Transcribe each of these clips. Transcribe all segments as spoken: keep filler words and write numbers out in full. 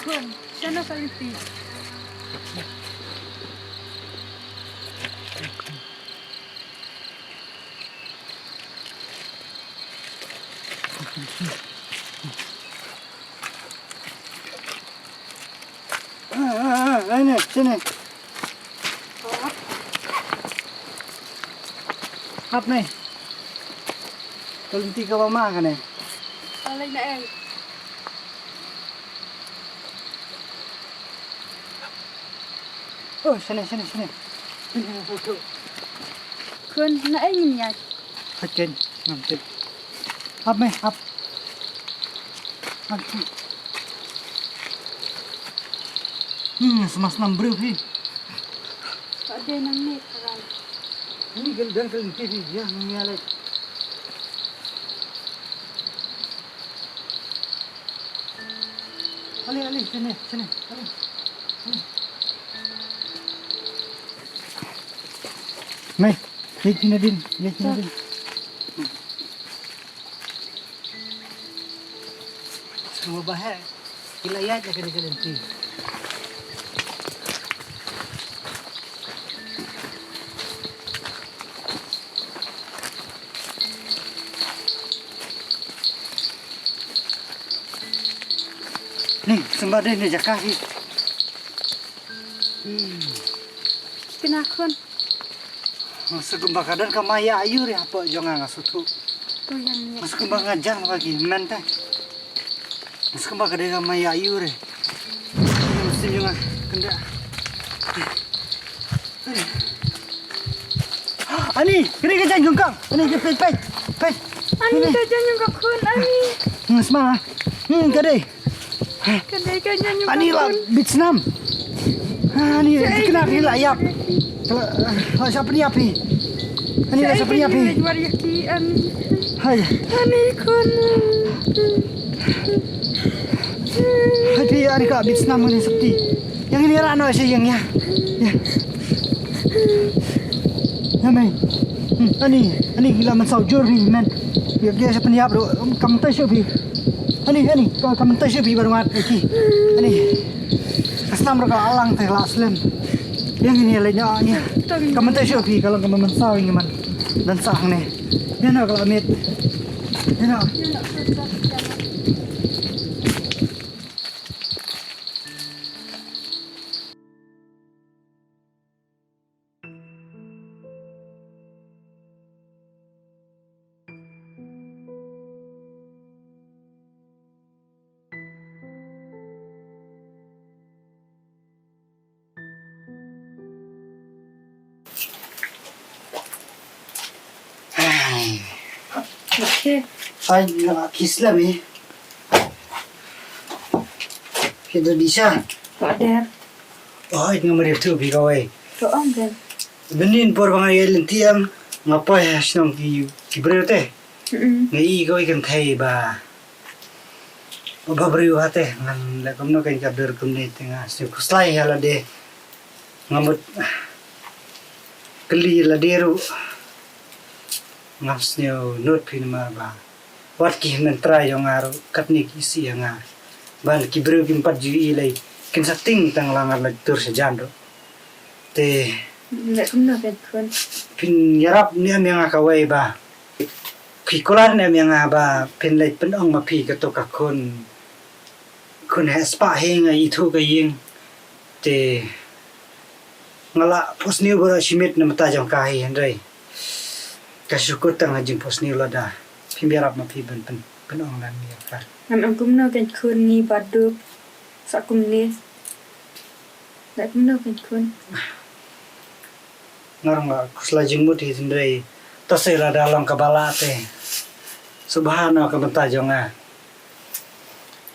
Khun, shano ka lynti? Ah, ah, ah, ai ne, shane. Hap ne. Ka lynti kaba ma kane. Ka lei na ei? Oh, shane, shane, shane. Khun, na ei ngin ïaid? Hap ken, ngam tip. Hap me, hap. Hap. Hmm, sma snam briew hi. Ka dei nangne ka rai. Ni kan dan kan ti hi, ya, ni ya le. Ale, ale, sini, sini, ale. Mei, ïa kine din, ïa kine din. Sngewbha heh. Ki la ïaid ïa kane ka lynti. Ni, sngewbha dei ne jaka hi. Hmm. Kena khun. Nga sngewbha ka don ka maya aïu re hapoh jong nga, nga sngewthuh. To ïa ni. Nga sngewbha nga jang ba ki men te. Nga sngewbha ka don ka maya aïu re. Nga sngewbha nga kynda. Ani, kini ka jaiñ jong ka. Ani, peit, peit, peit. Ani, ka jaiñ jong ka khun, ani. Hmm, sma. Hmm, ka dei. Ka dei ka jaiñ jong ka khun. Ani la bit snam. Ani, kena kini la ïap. La, la shah pynïap hi. Ani la shah pynïap hi. War ïa ki, ani. Hai. Ani khun. Hai phi, ani ka bit snam, ani sopti. Ïa ngin ïa rah noh sha ïing ïa. Ïa. Ïa mei. Hmm, ani, ani ki la mynsaw jur phi men. Ïa ki sa pynïap ruh, um, kam mynta shuh phi. Ani, ani, ka, kam mynta shuh phi ba ruat, aki. Ani. Ka snam ruh ka alang te la slem. Ïa ngin ïa leit noh ïa. Kam mynta shuh phi, ka long ka mynsaw ïa ngi man. Don sah hangne. Ïa noh ka la miet. Ïa noh. Ai. Okay. Ai, nga kisla me. Kita bisa. Order. Oh, nga mari tu bi kawai. To ong kan. Benin por ba nga ïa lynti em, nga poi ha shnong ki, ki briew te. Mm-mm. Nga i kawai kan thei ba. Ba briew ha te, ngan leh kumno kan ka dur kumne te nga. Shu kuslai ïa lade. Nga mut kylli lade ruh. Ngam sngew nud phi namar ba wat ki hynmen trai jong nga ruh katne ki isih ïa nga. Ban ki briew kim pat ju i lei kin sa ting tang la nga la tur sha jan ruh. Te leh kumno phin khun? Phin ïarap ne em ïa nga kawei ba phi kular ne em ïa nga ba phin leit pynong ma phi kato ka khun. Khun heh spah hi nga ithuh ka ïing. Te nga la phohsniew baroh shi miet na bynta jong ka hi hynrei ka shu kut tang ha jingphohsniew lada phim ïarap ma phi ban pyn, pynong lem ïa ka. Ngan ong kumno kein khun, ngi bad duk sa kumne. Leh kumno kein khun? Nga ruh nga khuslai jingmut hi hynrei to seh lada long kaba lah te. Sngewbha noh ka bynta jong nga.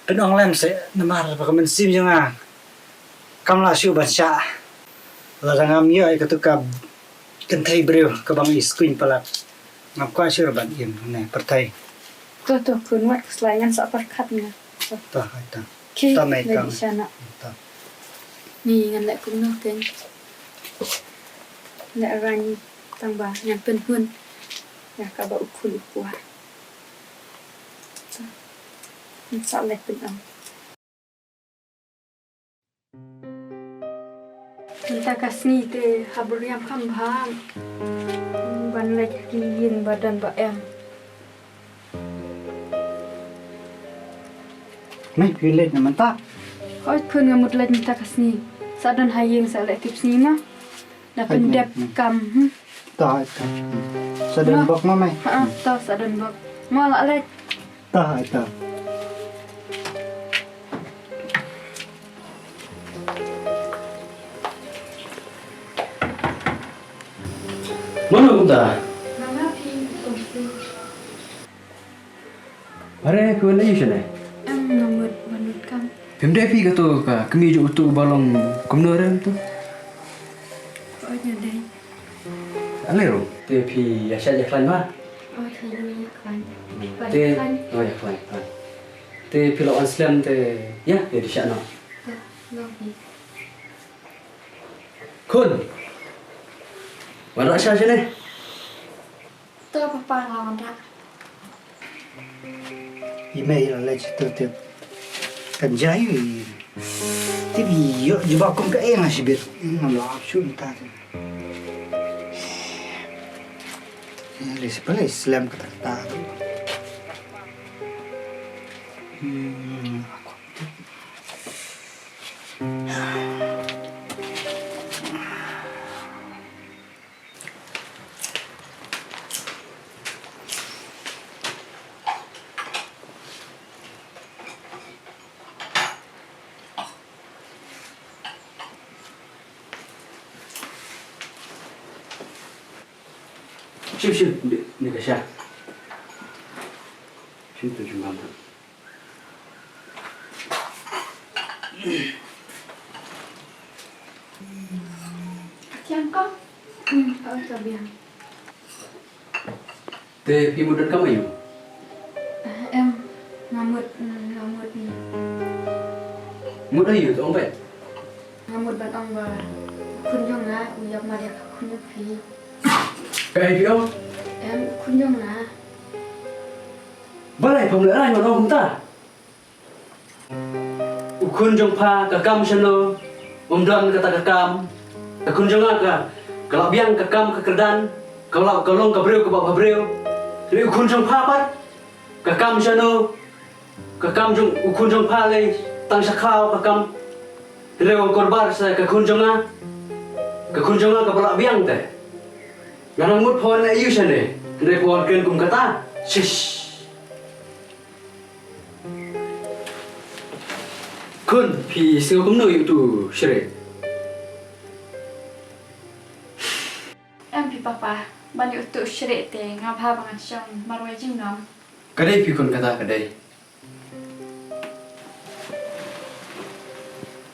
Pynong lem seh namar ba ka mynsiem jong nga kam lah shuh ban shah. Lada ngam ïoh ïa katu ka kynthei briew kaba ngi skuiñ palat, ngam kwah shuh ban im ne pyrthei. To, to, khun, wat khuslai, ngan sa pyrkhat nga. To. To, hai to. Okay, to, mei, leit kang. Sha noh. To. Ni ngan leh kumno kein. Leh rang tang ba ngan pynhun ïa kaba u khun u kwah. To. Ngan sa leh pynang. Mynta ka sngi te hap riam kham bha ban leit ha ki ïing ba don ba em. Mei, phi leit na mynta? Hooid khun, nga mut leit mynta ka sngi. Sa don ha ïing sa leh tipsngi ma. Na pyndep kam, hmm. To, to. Sa don bok ma, mei? Ha, to, sa don bok. Mo, la leit. To, to. Mano kumta? Mama phi. Pare phi wan ïa u shane? Em, nga mut ban mut kam. Phim dei phi kato ka kmie jong uto uba long kumno re mynta? Hooid nga dei. Ale ruh. Te phi ïa shah ïa khlaiñ ma? Oh, phi ïa khlaiñ. Te, oh ïa khlaiñ, khlaiñ. Te phi la wan slem te ïa, ïa dih shah noh. Te, long phi. Khun. Wanrah sha shane. To papa, nga wanrah. I mei la leit sha tip. Kan jai i. Tip i ïoh jubab kum kaei nga shibit. Ngam lah ap shuh mynta. Ïa lei sa pynlei slem kata kata. Hmm. Shim, shim, ni, ni ka sha. Shim tu jumam tu. Kiang ko. Hmm, ka oi ka biang. Te phi mut donkam aïu? Ah, em, nga mut, nga mut ni. Mut aïu to ong beit? Nga mut ban ong ba u khun jong nga u ïap mar ïa ka khun jong phi. Kaei phi ong? Em, u khun jong nga. Balei phim leh rang ban ong kumta? U khun jong pha ka kam shano, um don kata ka kam. Ka khun jong nga ka, ka la biang ka kam ka kyrdan, ka la, ka long ka briew kaba bhabriew. Hynrei u khun jong pha pat, ka kam shano, ka kam jong, u khun jong pha lei tang sha khlaw ka kam. Hynrei u korbar sa ka khun jong nga, ka khun jong nga kaba la biang te. Nga nang mut pha wan aïu shane, hynrei pha wan kren kum kata. Shish. Khun, phi sngew kumno ïa utu u Shrek? Em phi papa, ban ïa utu u Shrek te nga bha ba ngan shong marwei jingmut. Ka dei phi khun kata ka dei.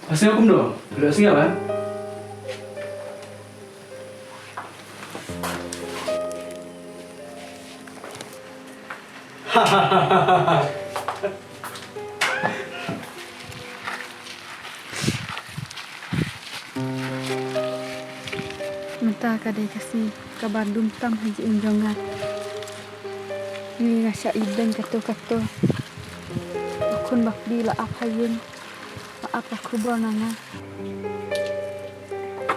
Pha sngew kumno? Phi la sngew em? Mynta ka dei ka sngi kaba dum tam ha jingim jong nga. Ngi nga shah ibeiñ kato kato. Ba khun ba kdi la ap ha ïing. Ba ap ka khubor na nga.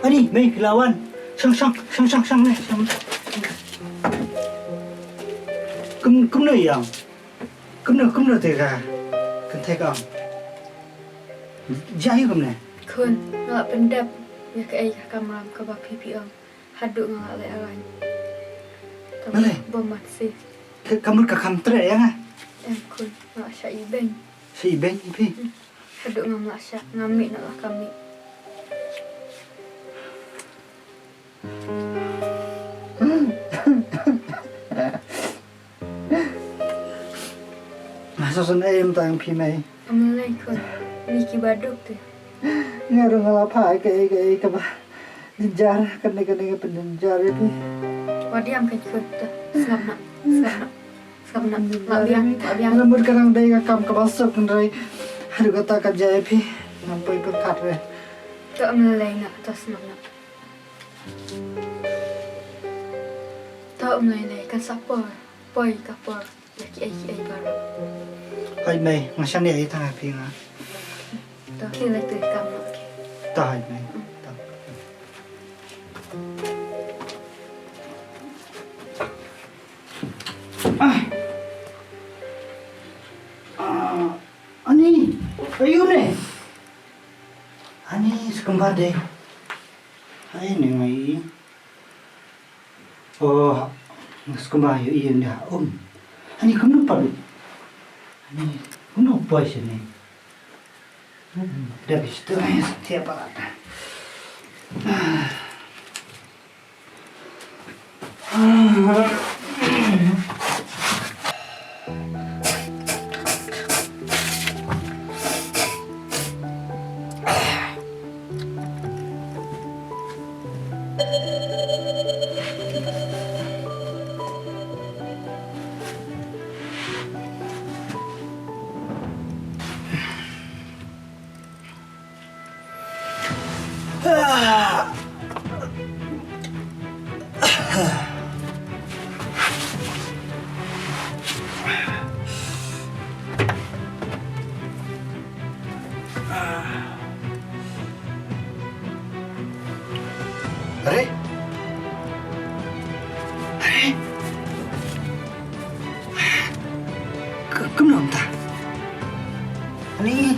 Ani, mei phi la wan. Shang, shang, shang, shang, shang, ne, shang. Kum, kumno ïa ong? Kumno, kumno te ka kynthei ka ong? Jia ïa kumne. Khun, nga la pyndep ïa kaei ka kamram kaba phi phi ong. Haduh nga la leh rang. Balei? Bym mat sih. Ka, ka mut ka kham treh ïa nga. Em khun, nga la shah ibeiñ. Shah ibeiñ phi? Hmm. Haduh ngam lah shah, ngam mih na la ka mih. Nga sa sngewsih em tang phi mei. Am lei khun, ni ki baduk te. Nga ruh nga la phah kaei kaei kaba jynjar, kane kane ka pynjynjar ïa phi. Wat ïam kein khun, to sngap noh, sngap noh. Kam na, la biang, la biang. Nga mut ka nang dei ka kam kaba suk hynrei haduh kata ka jia ïa phi. Ngam poi pyrkhat re. To ym lei na, to sngap na. To ym lei lei, kan sa por. Poi ka por. Ïa kiei kiei baroh. Hooid mei, nga shaniah ïa tang ha phi nga. To, khie leit tu kam noh, okay. To hooid mei. Mm. To. Ah. Ah, ani, ayu ne. Ani, skumba de. Ai, ne ngai. Oh, skumba yu iyan da um. Ani, kumno pat. Ani, kumno poi sini. Hmm, da bistu ai, setia pala. Are? Are? Kumno mynta? Ani.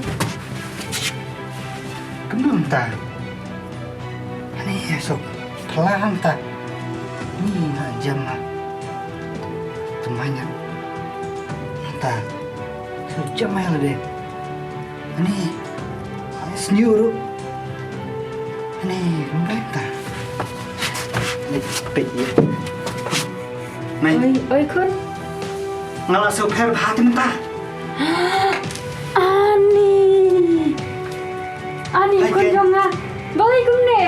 Kumno mynta? Ani, sok pla mynta. Ni na jam na. Tymanya. Mynta. Sok jam mai lade. Ani. Ai, sniu ru. Ani, mynta. Ni, pek ye. Mai. Oi, oi, khun. Nga la sngewpher bha te mynta. Ani. Ani, khun jong nga. Balei kumne?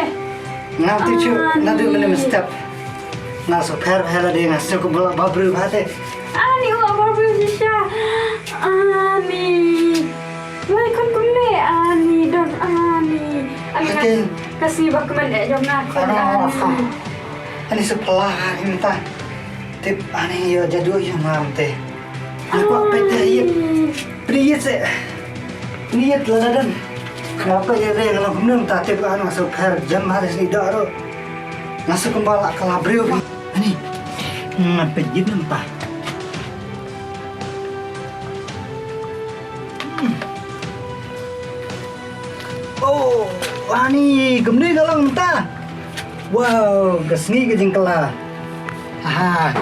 Nga te chu, ani, naduh mynne mynstep. Nga la sngewpher bha lade, nga sngew kum ba la bhabriew bha te. Ani, u la bhabriew shisha. Ani. Balei khun kumne? Ani, don ani. Ani, ka, ka sngi ba kmen eh jong nga khun, ani. Ani, sngewpher bha mynta. Tip ani ïa jadu ïa mam te. Ani kwah peit te ïa. Peit ïa se. Ni ïa la da dan. Nga peit ïa re nga long kumne mynta tip ani nga sngewpher jam ha sni da ro. Nga sngewpher kumba la ka la briew. Ani. Nga peit ïa mynta. Oh, ani kumne ka long mynta. Wow, ka sngi ka jingkylla. Aha.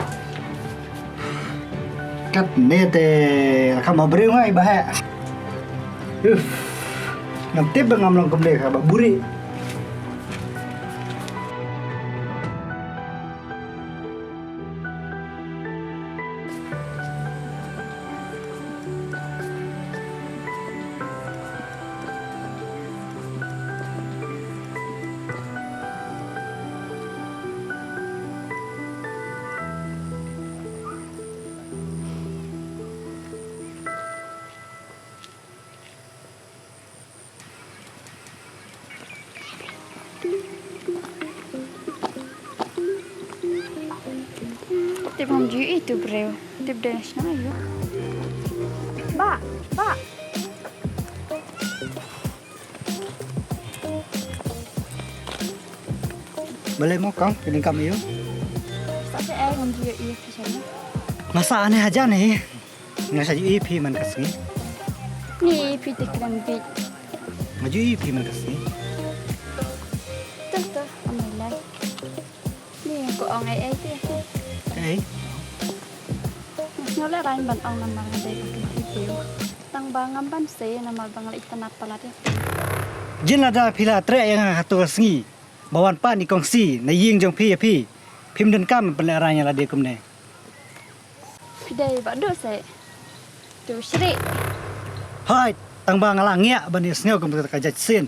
Katne te la kham bhabriew ngai ba heh. Uff. Ngam tip ba ngam long kumne ka ba buri. Tip ngam ju ïohi tu briew. Tip dei na shnong aïu. Bah, bah. Balei mo kong, phi donkam aïu? Sa te ai ngam ju ïohi phi shane. Nga sa ane hajan eh. Nga sa ju ïohi phi man ka sngi. Ni phi te kren bit. Nga ju ïohi phi man ka sngi. Tuh, tuh, am lai. Ni ko ong ai ai te. Ai. Nga leh rain ban ong namar nga dei ba kynti phi. Tang ba ngam ban sei namar ba nga leh itynnad palat ïa. Jin lada phi la treh ïa nga ha tu ka sngi. Ba wan pan i kong si na ïing jong phi ïa phi. Phim donkam ban leh rain ïa lade kumne. Phi dei ba duh se. Tu shri. Hai, tang ba nga la ngiah ban ïa sngew kum ka jait sien.